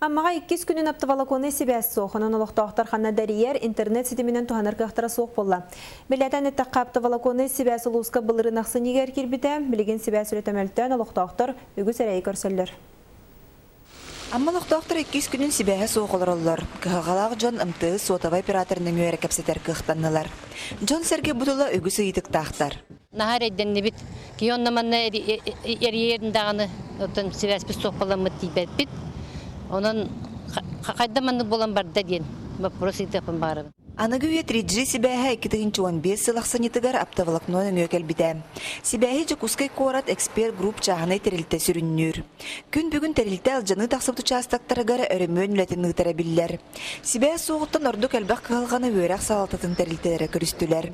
Аммаҕа иккис күнүн оптоволоконнай сибээс суох, онон олохтоохтор ханна да эрийэр, интернет ситиминэн туһанар кыахтара суох буолла. Бэлиэтээн эттэххэ, оптоволоконнай сибээс улууска былырыын ахсынньыга киирбитэ, билигин сибээс үлэтэ мөлтөөн, олохтоохтор үгүс эрэйи көрсөллөр. Амма олохтоохтор иккис күнүн сибээһэ суох олороллор. Кыһалҕалаах дьон МТС суотабай операторын нөҥүө эрэ кэпсэтэр кыахтаннылар. Дьон-сэргэ бу тула үгүс ыйытыктаахтар. Наһаа эрэйдэннибит. Киһи онно манна эрийэрин даҕаны оттон сибээспит суох буоламмыт тиийбэппит. Онон хайда маннык буолан барда диэн боппуруос ыытыахпын баҕарабын. Аныгы үйэ 3G сибээһэ 2015 сыл ахсынньытыгар оптоволокно нөҥүө кэлбитэ. Сибээһи Дьокуускай куорат Эксперт Групп чааһынай тэрилтэ сүрүннүүр. Күн бүгүн тэрилтэ алдьаныы тахсыбыт учаастактарыгар өрөмүөн үлэтин ыытара биллэр. Сибээс суоҕуттан ордук элбэх кыһалҕаны үөрэх салалтатын тэрилтэлэрэ көрүстүлэр.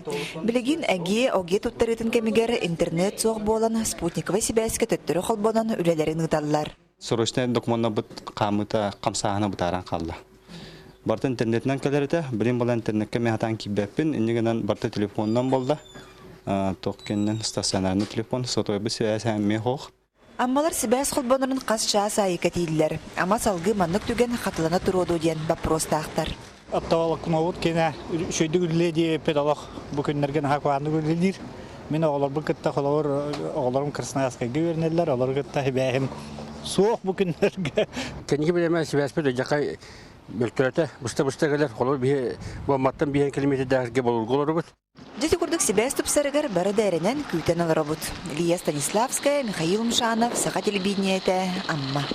Билигин ЭГИЭ, ОГИЭ туттарыытын кэмигэр интернет суох буолан, спутниковай сибээскэ төттөрү холбонон үлэлэрин ыыталлар. Срочнай докумуоннарбыт хаамыыта хамсааһына бытааран хаалла. Барыта интернетинэн кэлэр этэ. Билин буолан интернеккэ мен хатаан киирбэппин. Инньэ гынан барыта телефонунан буолла. Туох кэннин стационарный телефон, сотовый связь эмиэ суох. Аммалар сибээс холбонорун хас чаас аайы кэтииллэр. Ама салгыы маннык түгэн хатылана туруо дуо диэн боппуруостаахтар. Оптоволокнобут кэнэ үчүгэйдик үлэлиэ диэбиппит олох бу күннэргэ наһаа куһаҕаннык үлэлиир. Мин оҕолорбун кытта холобур оҕолорум Красноярскайга үөрэнэллэр, олору кытта сибээһим суох бу күннэргэ. Кэнники бириэмэ сибээспит ыдьахай мөлтөөтө, быста-быста кэлэр. Холобур биһи Буомматтан биһэн километрдээхиргэ болурга олоробут. Дьэ ити курдук сибээс тупсарыгар бары да эрэнэн күүтэн олоробут. Лия Станиславская, Михаил Мшанов, Саха телевидениетэ, Амма.